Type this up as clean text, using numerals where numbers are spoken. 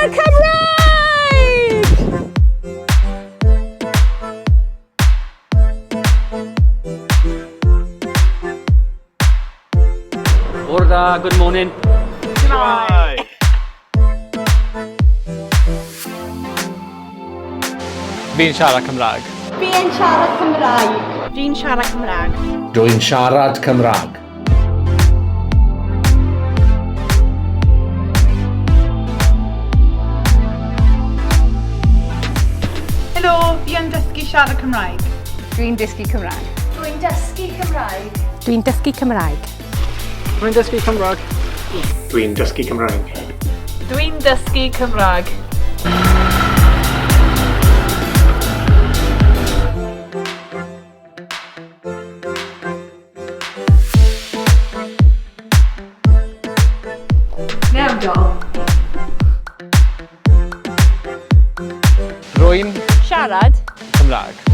siarad Cymraeg! Bore da, good morning. Shwmae! Fi'n siarad Cymraeg. Fi'n siarad Cymraeg. Fi'n siarad Cymraeg. Dwi'n siarad Cymraeg. Helo, fi yn dysgu siarad Cymraeg. Dwi'n dysgu Cymraeg. Dwi'n dysgu Cymraeg. Dwi'n dysgu Cymraeg. Rwy'n dysgu Cymraeg. Dwi'n dysgu Cymraeg. Dwi'n dysgu Cymraeg. Mewn dol. Rwy'n Siarad Cymraeg.